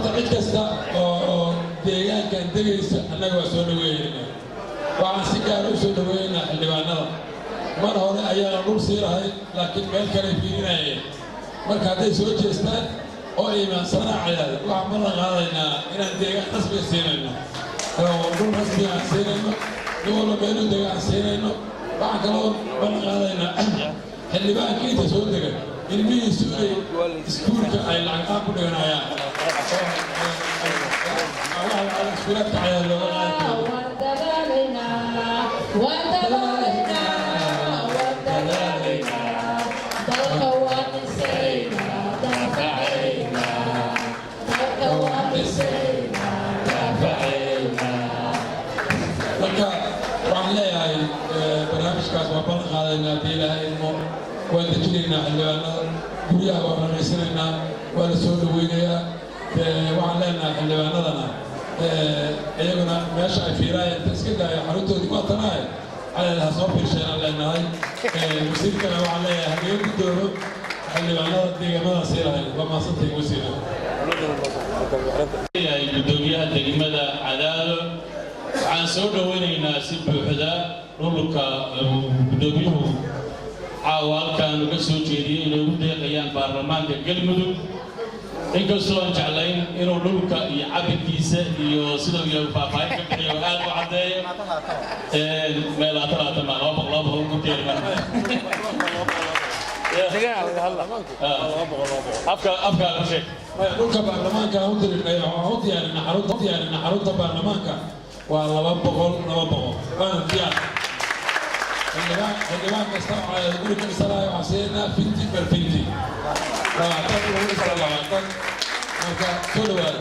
Horta cid kasta oo deegaankan degaysa annaga waa soo dhaweeynaa. Waxaan si gaara u soo dhaweeynaa xildhibaanada. Mar hore ayaana dhul sii lahayd, laakiin meel kale fiirinayeen. Marka hadday soo jeestaan oo iimaansanaa Cadaado, waxaan ballan qaadaynaa inaan deegaan rasmiga siinayno oo dhul rasmiga aan siinayno, nin walba meeluu dega aan siinayno. Waxaan kaloo ballan qaadaynaa xildhibaanka inta soo dega ilmihiisu inay iskuulka ay lacag aan ku dhiganayaan oo iskuulaadka Cadaado looga qaadi karo. Waan dadaalaynaa, waan dadaalaynaa, waan dadaalaynaa. Dalka waan dhisaynaa, daafacaynaa. Dalka waan dhisaynaa, daafacaynaa. Marka waxaan leeyahay, barnaamijkaas waa ballan qaadaynaa haddii Ilaahay idmo. Waan dejinaynaa xildhibaanada, guryaha waan ranaysanaynaa, waa la soo dhaweynayaa. Waxaan leenahay xildhibaanadana iyaguna meesha ay fiiraayeen inta iska daaya, xaruntoodii waa tanahay, Cadaado ha soo fiirsheenaan leenahay. Wasiirkana waxaan leeyahay hagaga guddoomo xildhibaanada deegaamada sii lahayn. Waa mahadsantahin, wasiira. Yahay guddoomiyaha degmada Cadaado, waxaan soo dhoweynaynaa si buuxda dhulka uu guddoomiyuhu caawa halkaan uga soo jeediyey inay ugu deeqayaan baarlamaanka Galmudug, inkastoo aan jeclayn inuu dhulka iyo cabirkiisa iyo siduu yahay faahfaahin ka bixiyo oo aad u caddeeyo. Meel 20 ma 200 200 ku keeni marka afka afka ku sheeg. Dhulka baarlamaanka aan u dirinay, waxaan u diyaarinay xarunta, diyaarinay xarunta baarlamaanka, waa 200 200, waana diyaar. Xildhibaan kasta waxaa guri ka dhisanaya waxaan siinaynaa 50 bar 50, 20 lagu dhisa 20. Marka soo dhawaada.